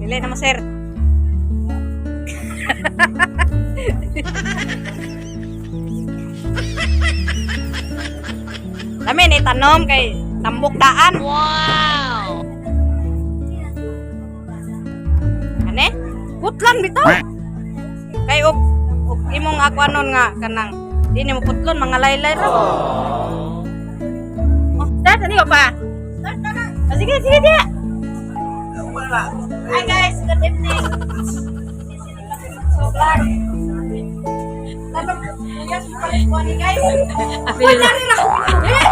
Dili na mo, sir. Dami ni tanom kay tambok daan. Wow! Ane? Putlan bitaw. Kay og imong ako anon nga kanang di nimo putlon, mga laylay ra. Oh, start na pa. Start na na. Oh, sige, sige, sige. Hi guys, good evening. So vlog. Tanong kuya sa palit ko ni guys. Apil. Wala rin ako. Eh!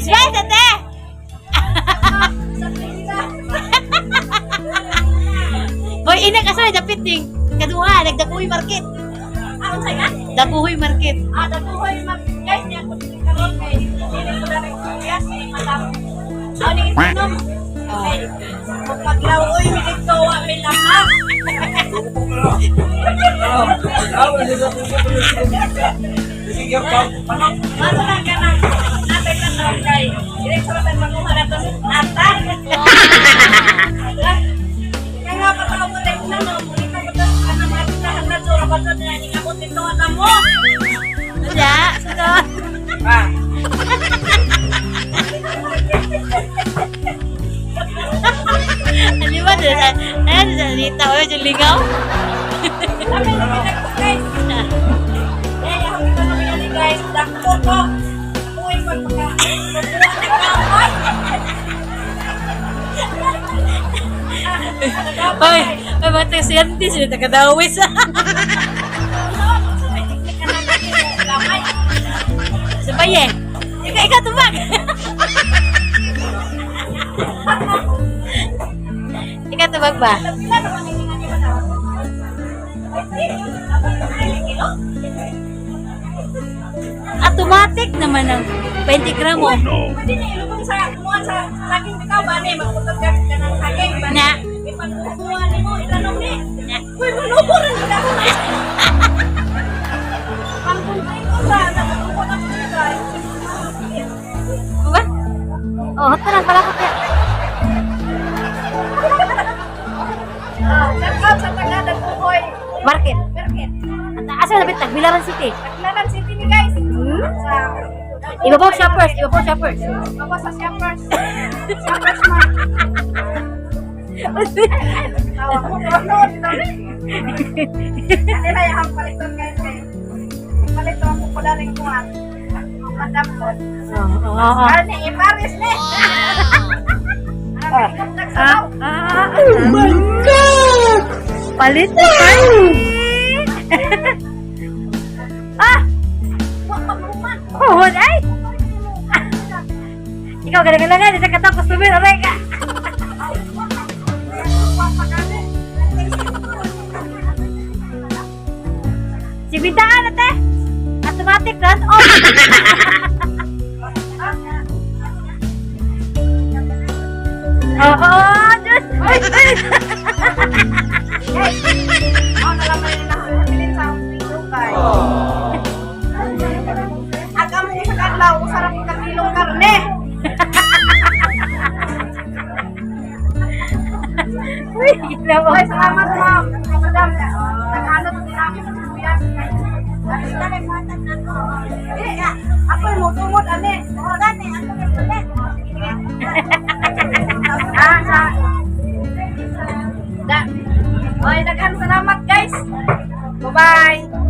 Smile, ate. Sa pizza. Hoy, ina ka sa dapit ding. Kaduha, nagdakuhoy market. Ah, unsay ka? Dakuhoy market. Ah, daguhoy mag guys, niya ko karon kay dili ko na kuya si madam. Ako ni itanom. Kay kung paglawoy mi dito wa mi lamang. Masa lang ka nang natay na taon kay diretso ra tayo manguha na to ata. Kaya nga pataw mo tayo na no, muli ka mo to ana mga tindahan na tsura ba to na ning abot nito na mo. Wala, sunod. Ano ba? Ayan, sa salita. Oy, yung lingaw. Kami nagpinag guys. Eh, ako kita na yan guys. Dakpo ko. Uy, magpaka. Hoy, ay, mga siyente, sila tagadawis. Sabay eh. Ikaw, ikaw, tubag. Ikaw, tubag ba? Automatic naman ang 20 gramo. Pwede na ilubong sa kumuha sa saging bitaw ba ni magputol ka ka ng saging ba Na. Ipagkukuha ni mo itanong ni. Na. Uy, manubo rin gud ako. Pangkuntay ko sa nagkukuha ko guys. Ba? Oh, hot na lang pala ko kaya. Ah, shout out sa taga Daguhoy Market. Market. At asa na bitag Bilaran City. Taglaran City ni guys. Sa Ibabaw shoppers, ibabaw shoppers. Ibabaw sa shoppers. Shoppers Mart. Tawa mo noon dito. Ano na yung paliton guys kay. Paliton ko pala rin kuha. Madam ko. Oo, oo, oo. Karne iparis ni. Ah, Ah, ah, oh my God! Palit na tayo! Ah! Oh, ay! Ikaw, galang-galangan, isa ka tao, customer, aray ka! Sibintaan, ate! Automatic run off! Oo, Diyos! Ay, ay! Ako na lang may nakabilin sa akong lukay. Aga mo sa kadlaw, usarap ka kilong karne. Uy, ginawa. Ay, salamat ma'am. Madam, naghanot din namin sa sibuyas. Ano na kay matag na ko. Dili, ako yung mutungod ane. Oo, gani, ako yung ulit. Ah, sa Da. Oy, daghan salamat guys. Bye-bye.